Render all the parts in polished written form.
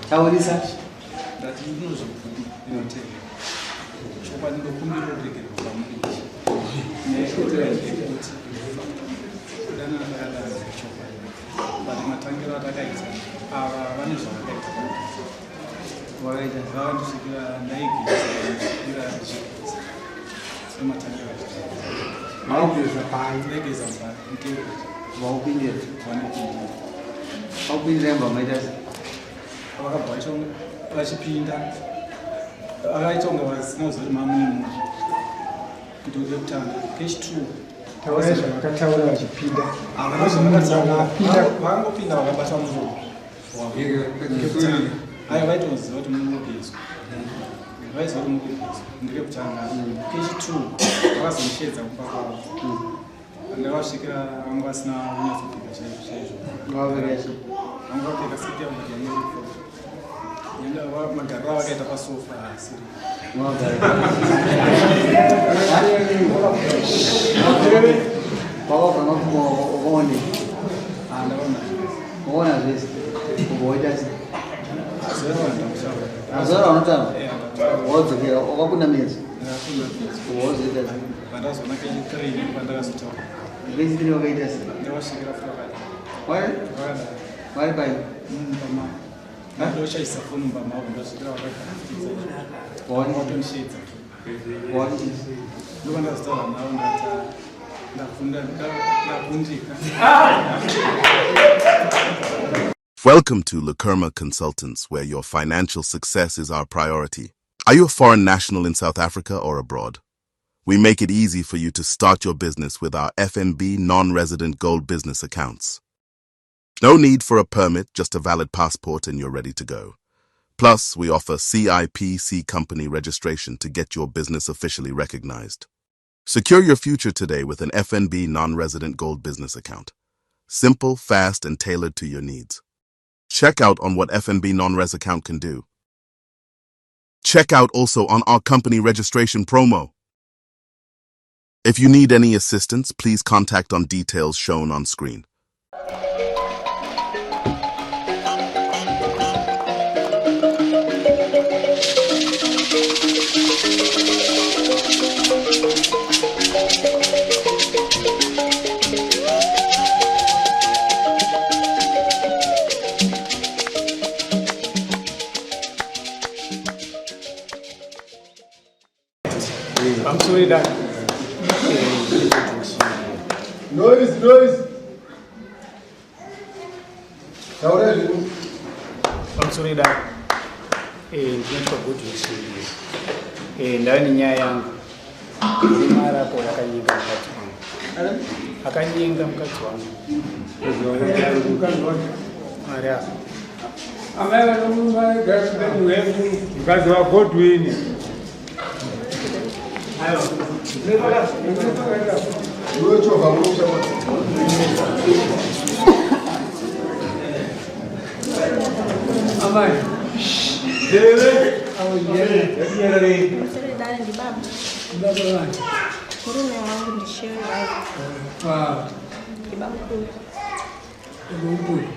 Taurisa. Ndati ndinozvibvuma ndinotenda. Chokwadi ndokumbira ruregerero kwamuri. Nekuitira kuti kudanana takadana chokwadi. But matangiro atakaita ava vane zvavakaita. Wakaita. Vakandisvikira ndaigeza ndisvikira ndichigeza. Sematangiro atakaita. Maugeza pai. Ndaigeza mba mutero Vaupindira. vandipindira. Vaupindira imba maita sei? Vakabva vachipinda vakaita kunge vasina kuzoti mamumu ndokutanga kechi two. Taurai zvavakataura vachipinda. Vakangopinda vakabata muromo. Ayo vaitoziva kuti murikugezwa, vaiziva kuti murikugezwa. Ndekekutanga. Kechi two vakazondisheedza kumba kwavo. Ndakavasvikira vanga vasina kunyatsopfeka chaizvo chaizvo. Vaveka sei? Vanga vapfeka seti yavo yange magariro avakaita pasofa asiri. Vagara. Vakabva makumbo wakaone. Ndaona. Waona zvese. Ubva waita sei? Azora ndakushaura. Mazora unotamba. Wadzokera wakakunda miedzo. Ndakakunda. Ubva wazoita sei? Pandazoona kechi three pandakazotaura. Vechitiri wakaita sei? Ndakasvikira futi vakadai. Wari? Vakadai. Vari pai? Mumba mavo. Ndochaisa foni mumba mavo ndasvikira vakagara. Waoni? Watondisheedza. Waoni? Ndopandazotaura navo ndati ndakunda ndakundika. Welcome to Lakerma Consultants, where your financial success is our priority. Are you a foreign national in South Africa or abroad? We make it easy for you to start your business with our FNB non-resident gold business accounts. No need for a permit, just a valid passport and you're ready to go. Plus, we offer CIPC company registration to get your business officially recognized. Secure your future today with an FNB non-resident gold business account. Simple, fast, and tailored to your needs. Check out on what FNB non-res account can do. Check out also on our company registration promo. If you need any assistance, please contact on details shown on screen. Pamusoro dai. Noise, noise. Taurai zvenyu. Pamusoro dai. Ndinoitwa Godwin Shiri. Ndave nenyaya yangu. Murume arapo akanyenga mukadzi wangu. Akanyenga mukadzi wangu. Ari apa. Amai mukadzi waGodwin. Iwe chovha murume. Amai. Dere. Pamusoro dare, ndibaba. Baba vangu. Murume wangu ndishere. Pa. Ndibamukuru. Mukuru.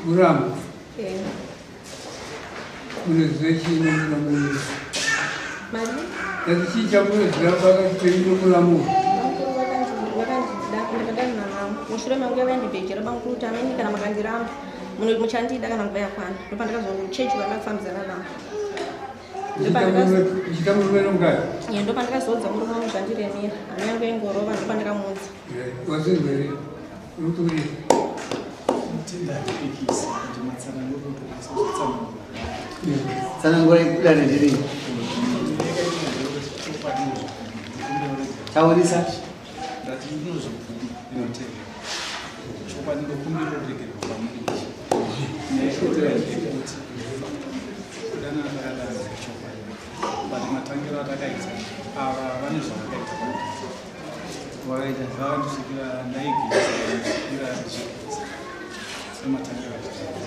Muramu. Eh. Munoziva chii nemuramu? Mari. Ndati chii chamunoziva pakati penyu nemuramu? Bamukuru vakandida, ndakadana navo. Mushure menguva vaindibhejera bamukuru kuti ameni kana makandiramba muchandida kana nguva yakwana. Ndopandakazochechi vandakufambidzana navo. Uchita murume nomukadzi? Ye, ndopandakazoudza murume wangu zvandiremera. Hana yangu yaingorova, ndopandakamuudza. Wazvinzwa here? Uri kuti Tenda ndipikisi kuti matsananguro kutokwanisa kuzotsanangura. Tsanangura kudare ndiri. Taurisa. Ndati ndinozvibvuma ndinotenda. Chokwadi ndokumbira ruregerero kwamuri. Nekuitira kuti kudanana takadana chokwadi. But matangiro atakaita ava vane zvavakaita. Wakaita. Vakandisvikira ndaigeza ndisvikira ndichigeza. Sematangiro atakaita.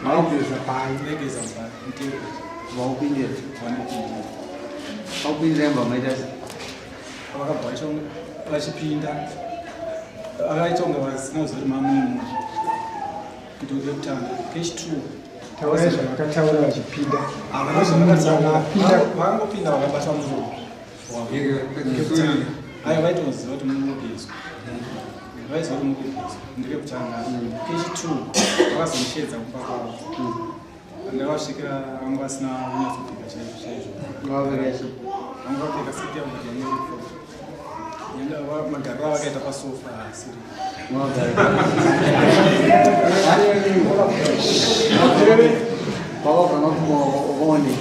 Maugeza pai. Ndaigeza mba mutero Vaupindira. vandipindira. Vaupindira imba maita sei? Vakabva vachipinda vakaita kunge vasina kuzoti mamumu. Ndokutanga kechi two. Taurai zvavakataura vachipinda. Vangopinda vakabata murume. Ayo vaitoziva kuti murikugezwa. Vaiziva kuti murikugezwa. Ndekekutanga. Kechi2 vakazondisheedza kumba kwavo. Ndakavasvikira vanga vasina kunyatsopfeka chaizvo chaizvo. Vanga vapfeka seti yavo but yange iripo. Magariro avakaita pasofa asiri. Wakabva makuone.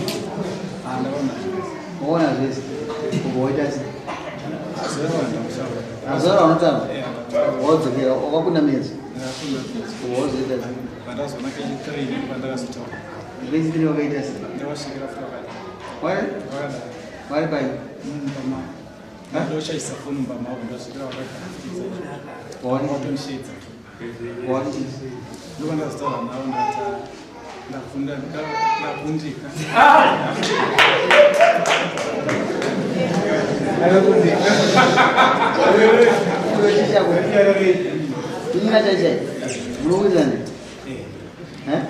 Waona zvese. Ugoita sei? Azora unotamba? Wodzokera wakakunda miedzo. Wozoita sei? Pandazoona kechi3 ndopandakazotaura. Kechi3 wakaita sei? Ndakasvikira futi vakadai. Wari? Vakadai. Wari pai? Mumba mavo. Ndoshaisa foni mumba mavo ndosvikira vakagara. Wari? Watondisheedza. Wari? Ndopandazotaura navo ndati ndakunda ndakundika. Kunyika chaichai. Munowirirana? Eh?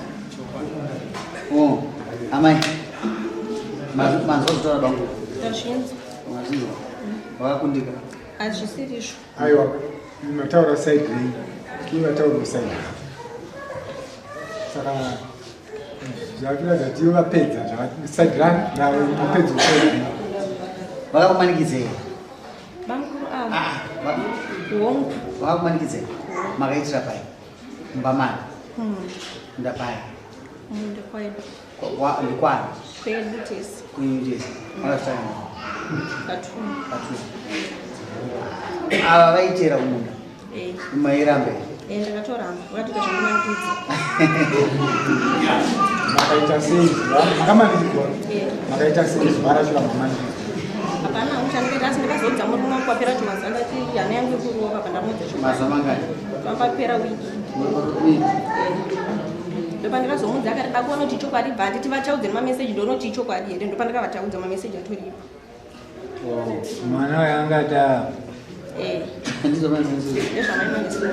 Oh, amai. Manzwa kutaura bangu. Ndazvinzwa. Mazvinzwa. Wakakundika. Hazvisiri izvo. Aiwa, mataura side renyu, iye vataura side. Saka zvakuratidza kuti ivo vapedza side rani navo vapedza side renyu. Vakakumanikidzei? Bamukuru ava. Hongu. Vakakumanikidzei? Makaitira pai? Mumba mani? Ndapai? Munda kwedu. Ndikwani? Kwedu tese. Kwenyu tese. Makasvika Katuma. Katuma. Ava vaitera kumunda. Eh. Mairamba here? Eh, ndakatoramba. Vakatoita zvakumanikidza. Makaita sei zuva? Makamanikidzwa? Eh. Makaita sei zuva racho ramamanikidzwa? Hapana hangu chandakaita asi ndakazoudza murume wangu kwapera tumazuva ndati hana yangu ikurova pandamuudza chokwadi. Mazuva mangani? Pambapera wiki. Wiki. Ndopandakazomuudza akati da kuona kuti ichokwadi bva handiti vachaudze nemameseji ndoona kuti ichokwadi here ndopandakavataudza mameseji atoripo. Mwana uyo angati a Eh. Ndizvo maizvozvo. Ndezvamaimanisura.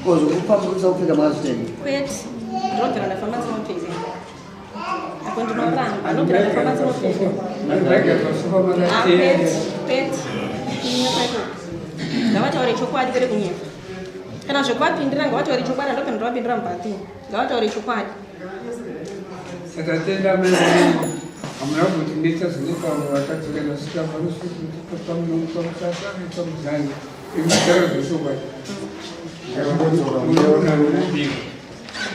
Ko zvekufambisa kupfeka makazvitenga? Kwete. Ndinobvira ndafamba ndinopfeka. Apo ndinoramba ndinobvira ndafamba ndinopfeka. Ah, kwete, kwete. Kunyepa ikoko. Ngavataure chokwadi kwete kunyepa. Kana zvekuvapindira ngavataure chokwadi handobvira ndovapindira mubhathini. Ngavataure chokwadi. Saka tenda mai hamuna kuti neta zvinotaura vakadzoka ndasvika panosvika pamuzani imutaura zvechokwadi.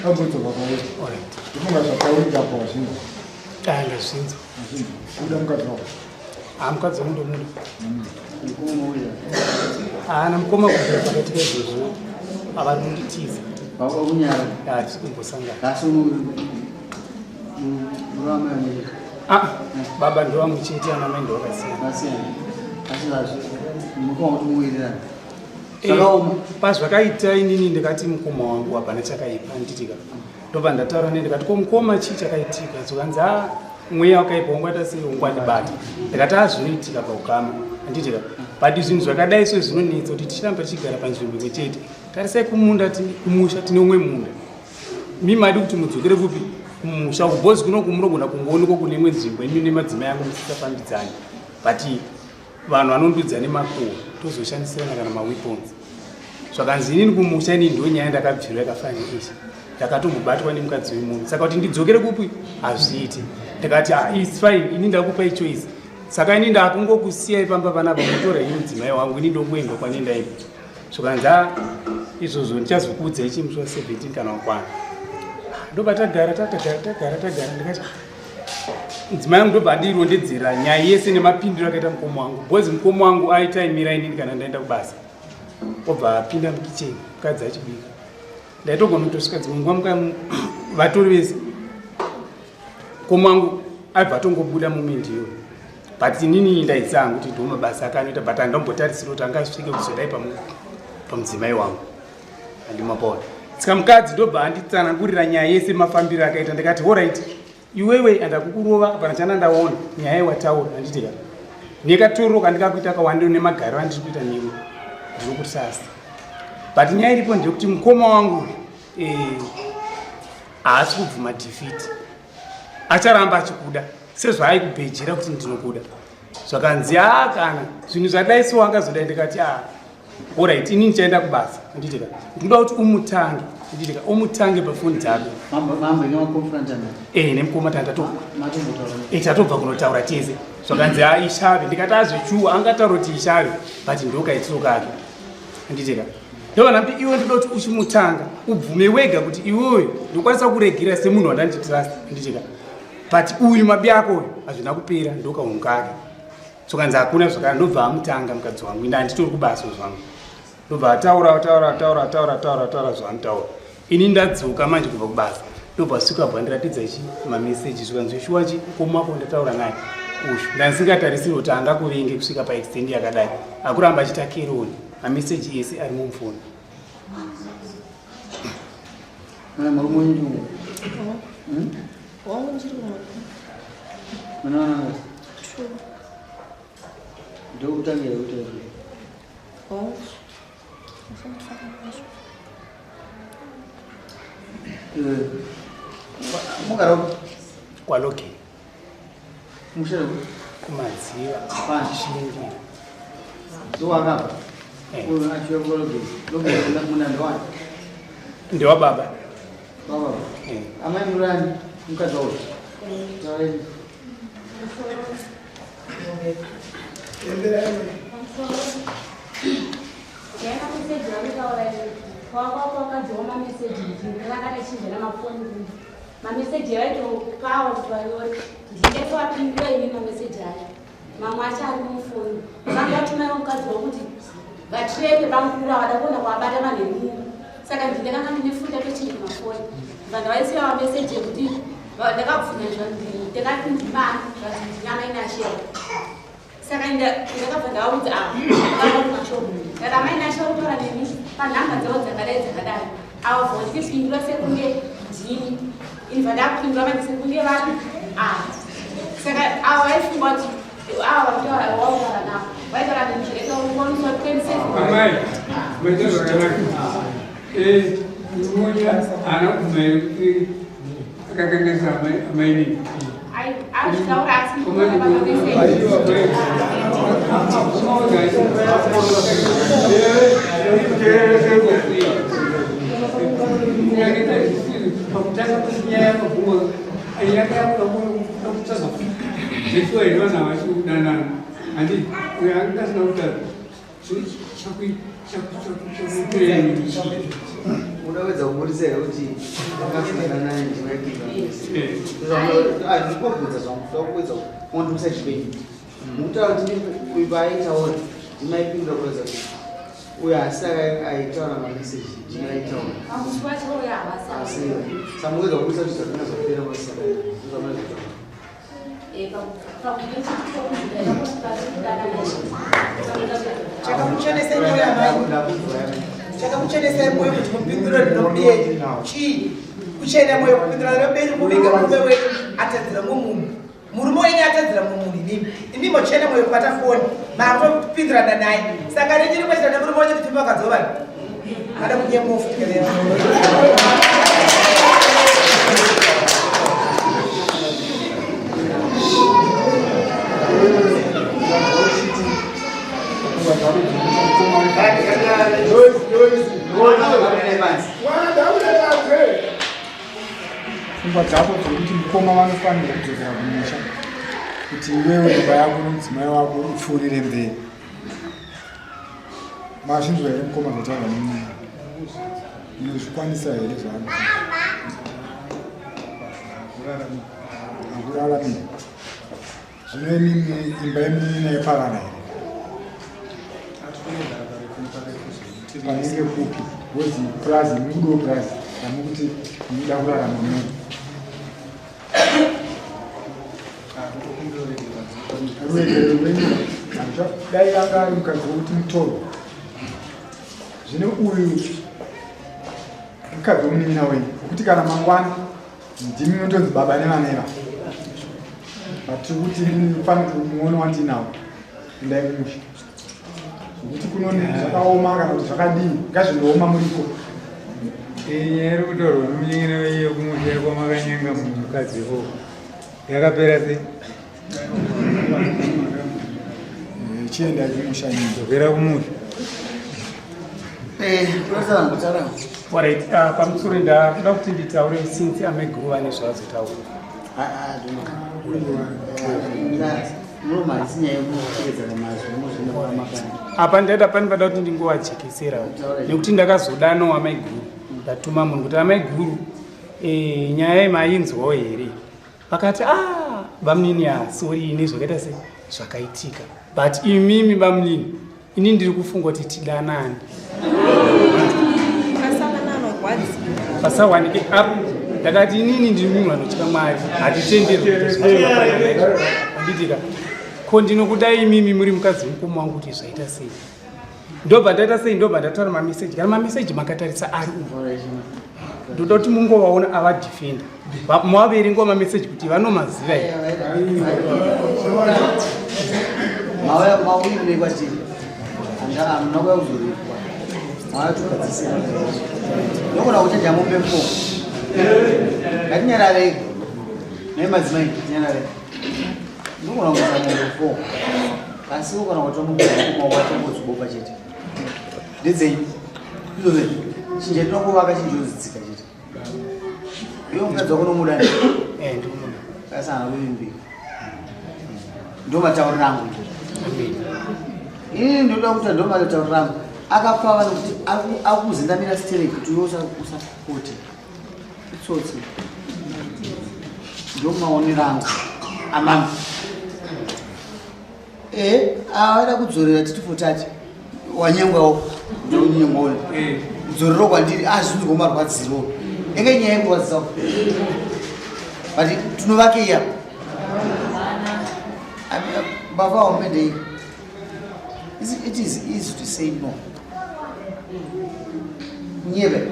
Vambodzoka kwauri. Ndifunga zvataurika apo wazvinzwa. Ah, ndazvinzwa. Kuda mukadzi wako. Ah, mukadzi wangu ndomuda. Haana mukoma kubvira pakaitika izvozvo avari kunditiza. Vakunyara. Hatisi kumbosangana. Asi murume amai Ah, baba ndovamwe chete ana mai ndovakasiyana. Vasiyana. Asi vazvi mukoma kuti muwirirane. Eh, Zvakaoma. Pazvakaita inini ndikati mukoma wangu hapana chakaipa nditika. Ndobva ndataura naye ndikati ko mukoma chii chakaitika? Zvikanzi a mweya wakaipa ungwaita sei ungwandibata. Ndikati a zvinoitika paukama handitika. But zvinhu zvakadai so zvinonetsa kuti tichiramba tichigara panzvimbo imwe chete. Tarisai kumunda kumusha tine umwe munda. Mi madi kuti mudzokere kupi kumusha uku because kunoku munogona kungoonekwa kune imwe nzvimbo imi nemadzimai angu musisafambidzani. But vanhu vanondudza nemakuhwa tozoshandisirana kana maweapons. Zvakanzi inini kumusha inini ndo nyaya ndakabvirwa yakafanana neizvi. Ndakatombobatwa nemukadzi wemunhu saka kuti ndidzokere kupi hazviiti. Ndikati ah, it's fine ini ndakupai choice. Saka ini ndakungokusiyai pamba panapa motora ini mudzimai wangu ini ndokuenda kwanenda ini. Zvikanzi ah, izvozvo ndichazokuudzai chimusi wa 17 kana wakwana. Ndobva tagara tagara tagara tagara ndikati ah, mudzimai wangu ndobva andirondedzera nyaya yese nemapindiro akaita mukoma wangu because mukoma wangu aitaimira inini kana ndaenda kubasa obva apinda mukicheni mukadzi achibika ndaitogona kutosvika dzimwe nguva muka vatori vese mukoma wangu aibva atongobuda mumindi iyoyo but inini ndaitsa hangu kuti ndo mabasa akanoita but handambotarisira kuti angasvike kuzodai pamudzimai wangu handimapona saka mukadzi ndobva anditsanangurira nyaya yese mafambiro akaita ndikati horit iwewe andakukurova hapana chana ndaona nyaya yewataura handitika nekatororo kandikakuita kawandiro nemagariro andiri kuita newe ndiri kutrust but nyaya iripo ndeyekuti mukoma wangu uyu eh, haasi kubvuma defeat acharamba achikuda sezvaaikubhejera kuti ndinokuda zvakanzi a kana zvinhu zvadai so angazodai ndikati a orit ini ndichaenda kubasa nditika ndikuda kuti umutange nditika umutange pafoni dzako e nemukoma tandatobva e tatobva kunotaura tese zvakanzi a ishave ndikati azvechuwa angataura kuti ishave but ndokaitiro kake nditika ndovana kuti iwe ndoda kuti uchimutanga ubvume wega kuti iwewe ndokwanisa kuregera semunhu wandanditrust nditika but uyu mabi ako uyu hazvina kupera ndokaunhu kake sokanzi hakuna zvakana ndobva amutanga mukadzi wangu ende handitori kubasa zvangu ndobva ataura ataura ataura ataura ataura ataura zvaanotaura ini ndadzoka manje kubva kubasa ndobva svika bva ndiratidza chi mameseji zvikanzi shuwa chi mukoma wako ndataura naye uyu ndandisingatarisiri kuti angakuvinge kusvika paextend yakadai akuramba achiita keroni mameseji ese ari mumufoni Murume wenyu ndiwo. Wangu ndichiri kumuda. Mune vana vangani? Two. Ndokutangira kuti azvi. Wangu. Ndafaka nazvo. Eh, mugara upi? Kwaloke. Musha upi? Kumadziva. Chishingi. Ndowakabva. Eh. Uyu achiuya kuLoge. Loge muna ndowani? Ndewa baba. Baba. Eh. Amai murani mukadzi wauyu. Taurai. Mameseji aitopawo kuti vanyore ndinetoapindura ini mameseji acho mamwe acho ari mufoni vanga vatumaiwo mukadzi wakuti vatireke bamukuru avada kuona kuabata manheru muno saka ndindakanga ndine foni ndatochenge mafoni vanhu vaisiya mameseji ekuti ndakabvunza ndakati ndimani zvanzi ndinamainashera Saka ndakabva ndavaudza ava vanga kumashop ndati amai nasha kutaura nemi panhamba dzavo dzakadai dzakadai ava bva vachindipindura sekunge ndini ini bva ndakupindura manje sekunge vari ava saka ava vaifunga kuti ava vakutaura vautaura navo vaitaura nemi zvakaita ungoniswa 27 Amai, maita zvakanaka. Eh, mumoja haana kubvuma here kuti akakanganisa amainini. Azvitaura asi Unaweza kuburitsa here kuti akafanana ndingaipinda ndikobvunza zvangu ndakuedza kundimisa chipenyu mukutaura kuti uyu paaitaura ndimaipindura kuratidza kuti uyu asi aitaura mameseji ndingaitaura asi samuedza kuburitsa kuti zvakanga zvapera kwasaka Chakamuchenesai mwoyo amai, chakamuchenesai mwoyo kuti mupindure rinomubenyu chii? Kuchena mwoyo kupindura rinomubenyu kuvinga murume wenyu atadzira mumwe munhu. Murume wenyu atadzira mumwe munhu imimi. Imi mochena mwoyo kubata foni makutopindurana naye. Saka renyu rimwe chete nemurume wenyu kuti makadzova. Ada kunyengwa futi kana. Pfungwa dzako dzekuti mukoma vanofanirwa kudzokera kumusha kuti iwewe imba yako nomudzimai wako upfuurire mberi. Mazvinzwa here mukoma zvataurwa nemurume? Munozvikwanisa here zvaari Hakuraramiri. Zvino imimi imba yemunin'ina yaparara here? Panenge kupi? Wozi purazi mukudiwo purazi ramukuti munoda kurarama muno. Ruregerero rwenyu dai anga ari mukadzi wekuti mutoro. Zvino uyu mukadzi wemunin'ina wenyu wekuti kana mangwana ndimi munotonzi baba nevana ivava. But tiri kuti pane muono wandinawo endai kumusha. Zvekuti kuno zvakaoma kana kuti zvakadii ngazvindooma muriko. Iyi nyaya iri kutorwa nomunyengena wenyu yekumusha kwamakanyenga mukadzi ikoko yakapera sei? Chienda kumusha nyika. Dzokera kumusha. Alright, pamusoro ndakuda kuti nditaure since amaiguru vane zvavazotaura. Apa ndaida pane pada kuti ndingovajekesera nekuti ndakazodanawo amaiguru ndatuma munhu kuti amaiguru eh, nyaya yemainzwawo here vakati a ah, bamunini ah, sorry ini zvakaita se zvakaitika but imimi bamunini ini ndiri kufunga kuti tidanane pasawanike apo ndakati inini ndiri munhu anotya mwari hatitenderwi anditika ko ndinokudai imimi muri mukadzi mukoma wangu kuti zvaita sei ndobva ndaita sei ndobva ndataura mameseji kana mameseji makatarisa ari umu ndoda kuti mungovaona avadefenda Maverenga mameseji kuti vanomaziva here? Mauya mauyi kwatiri. Anga amuna kuya kuzoripwa. Mauya tugadzisira. Nokona kuchaja mombe mpo. Ngatinyararei. Nei madzimai tinyararei. Nokona kuisa mombe mpo. Asi ukona kutora mombe mpo wacho ngodzibopa chete. Ndedzenyu. Izvozvo. Chinja tinongovaka chinjozidzika chete. Iwe mukadzi wako unomuda ne? Eh, ndinomuda. Kasi haana kuvimbika. Ndo matauriro angu. Ini ndoda kuti ndo matauriro angu. Akapfava nekuti akuzendamira stereki kuti iwe usapote. Itsotsi. Ndo maonero angu. Amama. Eh, awada kudzorera titi fotati wanyengwawo ndonyengwawo eh. dzorero kwandiri azvinzwa ah, marwadziro enge nyaya yekurwadzisawo but tinovake iya mbavha hombe ndei it is easy to say no nyeve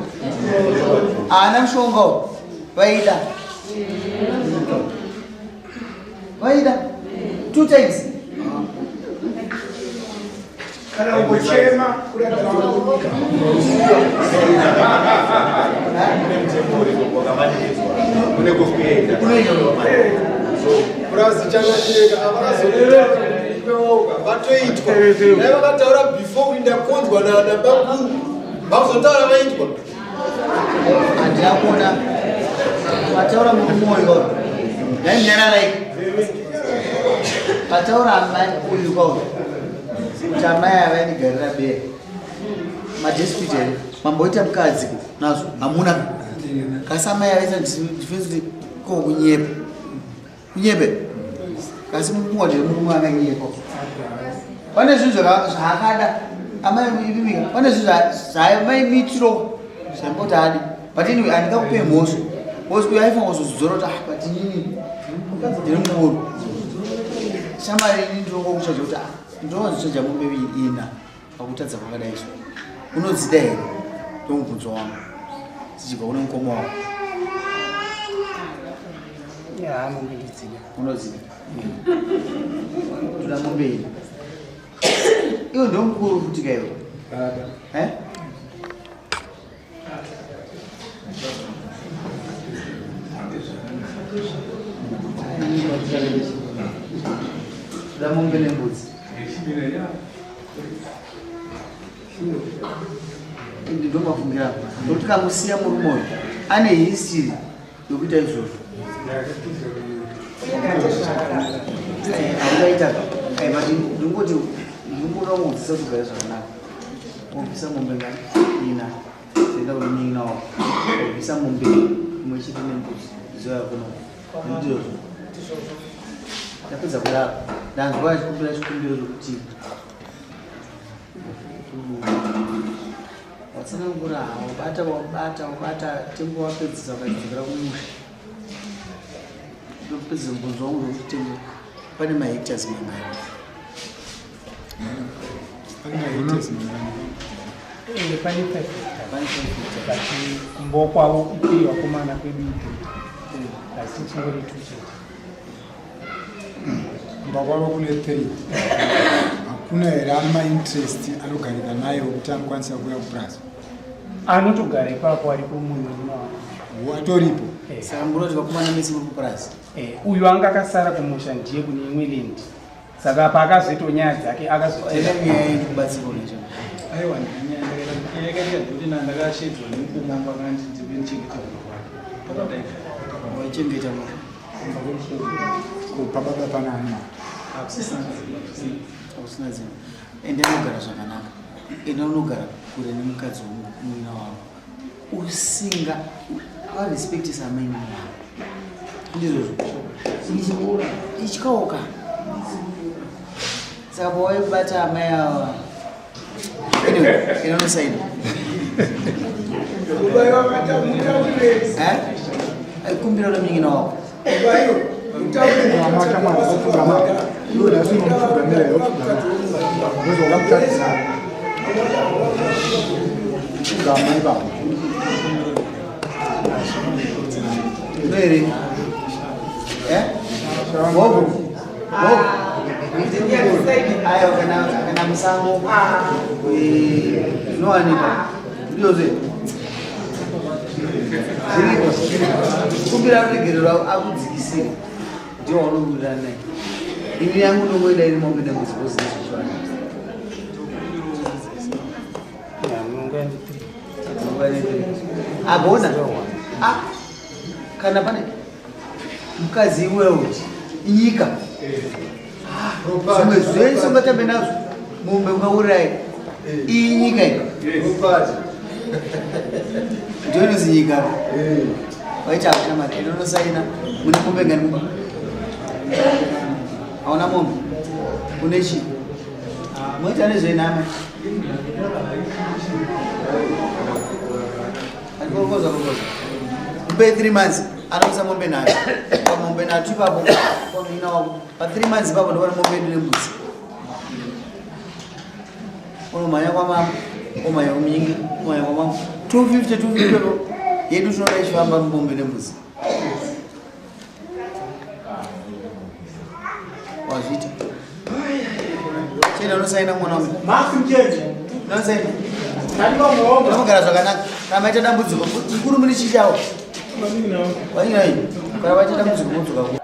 haana mushonga vaida Vaida two times. Kana ungochema kuratidza kunyika. Kune kwekuenda. So, purazi chanacheka avakazoita vatoitwa. Dai vakataura before kuti ndakonzwa nabakuru. Vakuzotaura vaitwa. Handina kuona pataura murume uyu ndainyararai pataura amai uyu kwauri kuti amai avainigarira beya madespite here mamboita mukadzi nazvo hamuna kasi amai avaita defense kuti ko kunyepa Kunyepe. Kasi mumwe ndiri murume akanyepa. Pane zvinhu zvaakada. Amai ivimika. Pane zvinhu zvaamaimitiro zvaimboti adi. But anyway handingakupe mhosva. Because uyo aifanira kuzozidzora kuti ah but inini ndiri mukuru. Shamwari ini ndinongokuchaja kuti ah ndinowanzochaja mombe ina. Pakutadza kwakadai so unodzida here ndomubvunzo wangu tichibva kune mukoma wako. Ya, mombe ndodzida. Unodzida? Toda mombe ina. Iwe ndomukuru futi ka iwe. Baba. Eh? Toda mombe nembudzi. Ndomafungira nokuti kamusiya murume uyu ane history yokuita izvozvo. Haungaita but ndingoti ndingoda kungodzidzisa kuti ugare zvakanaka. Wobvisa mombe ngani? Ina. Dzenda kunin'ina wako. Wobvisa mombe imwe chete nembudzi dzouya kuno. Ndizvozvo. Ndapedza kudaro. Ndanzwa achikumbira chikumbiro chokuti watsanangura wabata wabata wabata tembo wapedzisa ukadzokera kumusha. Ndopedza mubvunzo wangu wekuti tembo pane mahectares mangani? Ende pane 5 hectares. But kumba kwavo ikweyo vakomana kwedu ikweyo. Asi chingori two chete. Kumba kwavo kune 3. Hakuna here ane mainterest anogarika naye wekuti anokwanisa kuuya kupurazi? Anotogara ipapo aripo munhu unowa. Atoripo. Saka muroti vakomana mese muri kupurazi. Eh, uyu anga akasara kumusha ndiye kune imwe land. Saka paakazoitawo nyaya dzake akazoenda nyaya yekubatsirwa nezvo. Aiwa, nyaya yakaita kuti ndakashedzwa nemukoma wangu akandi ndive ndichengete kumba kwake. Pakadai. Waichengeta mwana. Ko pababa pana ani? Hakusisina. Hakusina dzimba. Enda unogara zvakanaka. Enda unogara kure nemukadzi womunin'ina wako. Usinga varespectisa amainini vako. Ndizvozvo. Ityaoka. Saka pawaibata amai ava. Anyway, enda unosaina. Eh? Kumbira munin'ina wako. Mary. Eh? Bobo. Bobo. Ayo kana kana musango. Eh, zvinowanikwa. Ndizvo Zviriko. Kumbira ruregerero akudzikisire. Ndiwo waunowirirana naye. Ini yangu ndongoida iri mombe dambudziko zvinezvichivanhu. Agona. Ah. Kana pane mukadzi world inyika. Zvimwe zvese ungatambe nazvo mombe ungaurayi. Iyi nyika iyi. Ndiyo inozi nyika. Waita hauna mari inonosaina mune mombe ngani mumba? Hauna mombe? Une chii? Moita nezvenhama. Andikorokoza korokoza. Mupe 3 months anoisa mombe nhatu. Pamombe nhatu ipapo pamuina wako. Pa 3 months ipapo ndopane mombe yedu nembudzi. Unomhanya kwamama, omhanya kumunyingi, omhanya kwamama. 250 250 ro. Yedu tinoda ichifamba mombe nembudzi. Wazviita. Chena unosaina mwana wangu. Unosaina. Unogara zvakanaka. Kana maita dambudziko, mukuru muri chichawo. Vanina iyi. Kana vaita dambudziko modzoka ku.